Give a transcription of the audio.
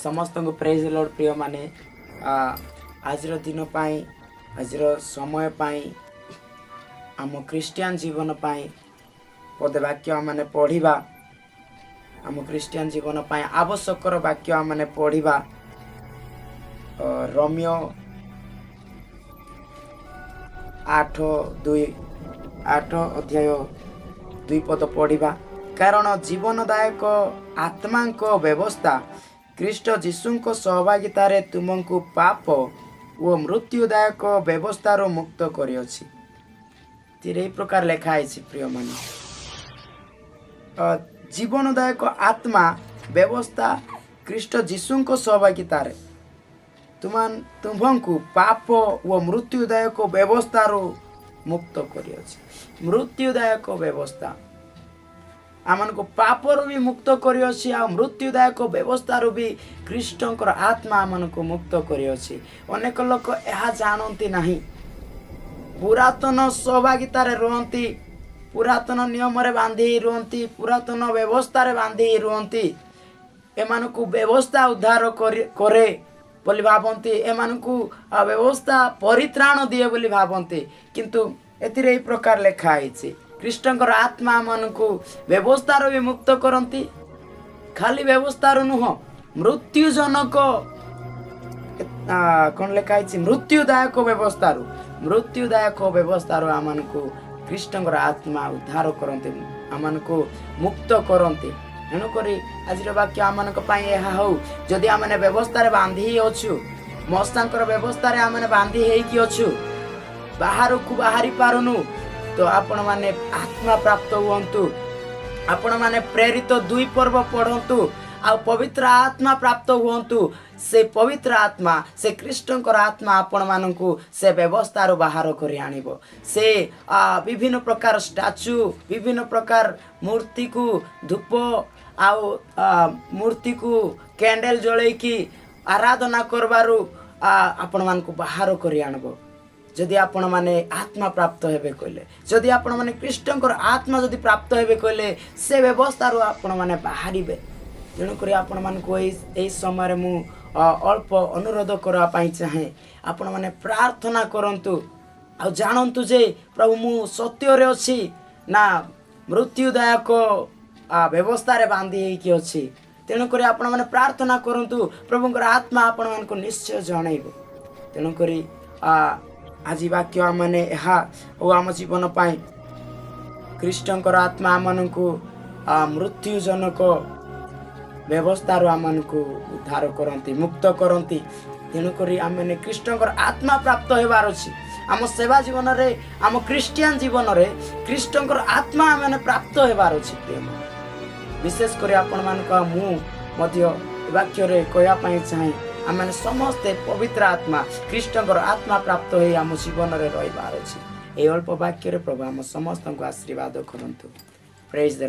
ସମସ୍ତଙ୍କୁ ପ୍ରେଜ୍ ଲର୍ଡ ପ୍ରିୟମାନେ। ଆଜିର ଦିନ ପାଇଁ, ଆଜିର ସମୟ ପାଇଁ, ଆମ ଖ୍ରୀଷ୍ଟିଆନ ଜୀବନ ପାଇଁ ପଦେ ବାକ୍ୟ ଆମମାନେ ପଢ଼ିବା। ଆମ ଖ୍ରୀଷ୍ଟିଆନ ଜୀବନ ପାଇଁ ଆବଶ୍ୟକର ବାକ୍ୟ ଆମମାନେ ପଢ଼ିବା। ରୋମୀୟ 8:2, 8 ଅଧ୍ୟାୟ 2 ପଦ ପଢ଼ିବା। କାରଣ ଜୀବନଦାୟକ ଆତ୍ମାଙ୍କ ବ୍ୟବସ୍ଥା ଖ୍ରୀଷ୍ଟ ଯୀଶୁଙ୍କ ସହଭାଗିତାରେ ତୁମକୁ ପାପ ଓ ମୃତ୍ୟୁଦାୟକ ବ୍ୟବସ୍ଥାରୁ ମୁକ୍ତ କରିଅଛି। ଏଥିରେ ଏହି ପ୍ରକାର ଲେଖା ହେଇଛି ପ୍ରିୟମାନେ, ଜୀବନଦାୟକ ଆତ୍ମା ବ୍ୟବସ୍ଥା ଖ୍ରୀଷ୍ଟ ଯୀଶୁଙ୍କ ସହଭାଗିତାରେ ତୁମ୍ଭଙ୍କୁ ପାପ ଓ ମୃତ୍ୟୁଦାୟକ ବ୍ୟବସ୍ଥାରୁ ମୁକ୍ତ କରିଅଛି। ମୃତ୍ୟୁଦାୟକ ବ୍ୟବସ୍ଥା, ଆମମାନଙ୍କୁ ପାପରୁ ବି ମୁକ୍ତ କରିଅଛି ଆଉ ମୃତ୍ୟୁଦାୟକ ବ୍ୟବସ୍ଥାରୁ ବି ଖ୍ରୀଷ୍ଟଙ୍କର ଆତ୍ମା ଆମମାନଙ୍କୁ ମୁକ୍ତ କରିଅଛି। ଅନେକ ଲୋକ ଏହା ଜାଣନ୍ତି ନାହିଁ। ପୁରାତନ ସହଭାଗିତାରେ ରୁହନ୍ତି, ପୁରାତନ ନିୟମରେ ବାନ୍ଧି ହେଇ ରୁହନ୍ତି, ପୁରାତନ ବ୍ୟବସ୍ଥାରେ ବାନ୍ଧି ହେଇ ରୁହନ୍ତି। ଏମାନଙ୍କୁ ବ୍ୟବସ୍ଥା ଉଦ୍ଧାର କରେ ବୋଲି ଭାବନ୍ତି, ଏମାନଙ୍କୁ ବ୍ୟବସ୍ଥା ପରିତ୍ରାଣ ଦିଏ ବୋଲି ଭାବନ୍ତି। କିନ୍ତୁ ଏଥିରେ ଏହି ପ୍ରକାର ଲେଖା ହେଇଛି, ଖ୍ରୀଷ୍ଟଙ୍କର ଆତ୍ମା ଆମମାନଙ୍କୁ ବ୍ୟବସ୍ଥାରୁ ବି ମୁକ୍ତ କରନ୍ତି। ଖାଲି ବ୍ୟବସ୍ଥାରୁ ନୁହଁ, ମୃତ୍ୟୁଜନକ କ'ଣ ଲେଖା ହେଇଛି? ମୃତ୍ୟୁଦାୟକ ବ୍ୟବସ୍ଥାରୁ, ମୃତ୍ୟୁଦାୟକ ବ୍ୟବସ୍ଥାରୁ ଆମମାନଙ୍କୁ ଖ୍ରୀଷ୍ଟଙ୍କର ଆତ୍ମା ଉଦ୍ଧାର କରନ୍ତି, ଆମମାନଙ୍କୁ ମୁକ୍ତ କରନ୍ତି। ତେଣୁକରି ଆଜିର ବାକ୍ୟ ଆମମାନଙ୍କ ପାଇଁ ଏହା ହଉ, ଯଦି ଆମେ ବ୍ୟବସ୍ଥାରେ ବାନ୍ଧି ହେଇ ଅଛୁ, ମୋଶାଙ୍କର ବ୍ୟବସ୍ଥାରେ ଆମେ ବାନ୍ଧି ହେଇକି ଅଛୁ, ବାହାରକୁ ବାହାରି ପାରୁନୁ, ତ ଆପଣମାନେ ଆତ୍ମା ପ୍ରାପ୍ତ ହୁଅନ୍ତୁ। ଆପଣମାନେ ପ୍ରେରିତ 2 ପର୍ବ ପଢ଼ନ୍ତୁ ଆଉ ପବିତ୍ର ଆତ୍ମା ପ୍ରାପ୍ତ ହୁଅନ୍ତୁ। ସେ ପବିତ୍ର ଆତ୍ମା, ସେ ଖ୍ରୀଷ୍ଟଙ୍କର ଆତ୍ମା ଆପଣମାନଙ୍କୁ ସେ ବ୍ୟବସ୍ଥାରୁ ବାହାର କରି ଆଣିବ। ସେ ବିଭିନ୍ନ ପ୍ରକାର ଷ୍ଟାଚୁ, ବିଭିନ୍ନ ପ୍ରକାର ମୂର୍ତ୍ତିକୁ ଧୂପ ଆଉ ମୂର୍ତ୍ତିକୁ କ୍ୟାଣ୍ଡେଲ ଜଳେଇକି ଆରାଧନା କରବାରୁ ଆପଣମାନଙ୍କୁ ବାହାର କରି ଆଣିବ। ଯଦି ଆପଣମାନେ ଆତ୍ମା ପ୍ରାପ୍ତ ହେବେ କହିଲେ, ଯଦି ଆପଣମାନେ ଖ୍ରୀଷ୍ଟଙ୍କର ଆତ୍ମା ଯଦି ପ୍ରାପ୍ତ ହେବେ କହିଲେ, ସେ ବ୍ୟବସ୍ଥାରୁ ଆପଣମାନେ ବାହାରିବେ। ତେଣୁକରି ଆପଣମାନଙ୍କୁ ଏଇ ସମୟରେ ମୁଁ ଅଳ୍ପ ଅନୁରୋଧ କରିବା ପାଇଁ ଚାହେଁ, ଆପଣମାନେ ପ୍ରାର୍ଥନା କରନ୍ତୁ ଆଉ ଜାଣନ୍ତୁ ଯେ ପ୍ରଭୁ, ମୁଁ ସତ୍ୟରେ ଅଛି ନା ମୃତ୍ୟୁଦାୟକ ବ୍ୟବସ୍ଥାରେ ବାନ୍ଧି ହେଇକି ଅଛି। ତେଣୁକରି ଆପଣମାନେ ପ୍ରାର୍ଥନା କରନ୍ତୁ, ପ୍ରଭୁଙ୍କର ଆତ୍ମା ଆପଣମାନଙ୍କୁ ନିଶ୍ଚୟ ଜଣାଇବ। ତେଣୁକରି ଆଜି ବାକ୍ୟ ଆମମାନେ ଏହା ଓ ଆମ ଜୀବନ ପାଇଁ, ଖ୍ରୀଷ୍ଟଙ୍କର ଆତ୍ମା ଆମମାନଙ୍କୁ ମୃତ୍ୟୁଜନକ ବ୍ୟବସ୍ଥାରୁ ଆମମାନଙ୍କୁ ଉଦ୍ଧାର କରନ୍ତି, ମୁକ୍ତ କରନ୍ତି। ତେଣୁକରି ଆମେମାନେ ଖ୍ରୀଷ୍ଟଙ୍କର ଆତ୍ମା ପ୍ରାପ୍ତ ହେବାର ଅଛି। ଆମ ସେବା ଜୀବନରେ, ଆମ ଖ୍ରୀଷ୍ଟିଆନ ଜୀବନରେ ଖ୍ରୀଷ୍ଟଙ୍କର ଆତ୍ମା ଆମେମାନେ ପ୍ରାପ୍ତ ହେବାର ଅଛି ପ୍ରିୟ। ବିଶେଷ କରି ଆପଣମାନଙ୍କୁ ଆଉ ମୁଁ ମଧ୍ୟ ଏ ବାକ୍ୟରେ କହିବା ପାଇଁ ଚାହେଁ, ଆମେମାନେ ସମସ୍ତେ ପବିତ୍ର ଆତ୍ମା, ଖ୍ରୀଷ୍ଟଙ୍କର ଆତ୍ମା ପ୍ରାପ୍ତ ହୋଇ ଆମ ଜୀବନରେ ରହିବାର ଅଛି। ଏହି ଅଳ୍ପ ବାକ୍ୟରେ ପ୍ରଭୁ ଆମ ସମସ୍ତଙ୍କୁ ଆଶୀର୍ବାଦ କରନ୍ତୁ। ପ୍ରେଜ୍ ଦ।